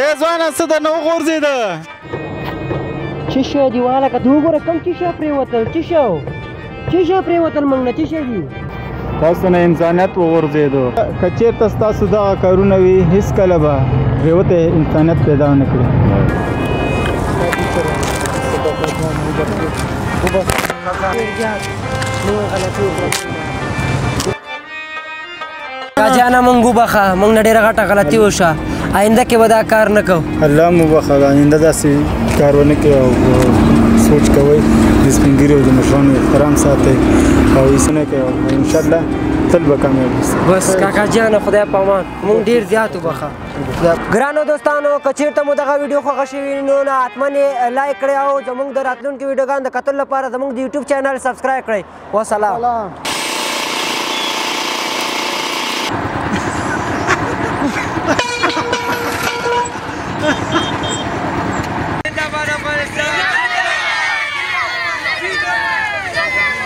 ای ځوانه څه درنه وغورځېده؟ څه شی دي واله، که ته وګوره کوم څه شی پرېوتل، څه شی څه شی پرېوتل موږ نه، څه شی دي؟ تاسو نه انسانیت وغورځېدو. که چېرته ستاسو دغه کارونه وي هېڅکله به پرېوتی انسانیت پیدا نه کړي. جانه مونږ وبخښه، مونږ نه ډېره غټه غلطي وشوه، آینده کې به دا کار نه کوو. الله مو وبخښه، آینده داسې کار ونه کړئ او سوچ کوئ، د سپین ږیري او د مشرانو احترام ساتئ او هېڅ نه کوئ او انشاءالله تل به کامیاب اوسئ. بس کاکا جانه خدای په امان، مونږ ډېر زیات وبخښه. ګرانو دوستانو که چېرته مو دغه ویډیو خوښه شوې نو حتما یې like کړئ او زموږ د راتلونکي ویډیوګانو د کتلو لپاره زموږ د YouTube channel subscribe کړئ. وسلام.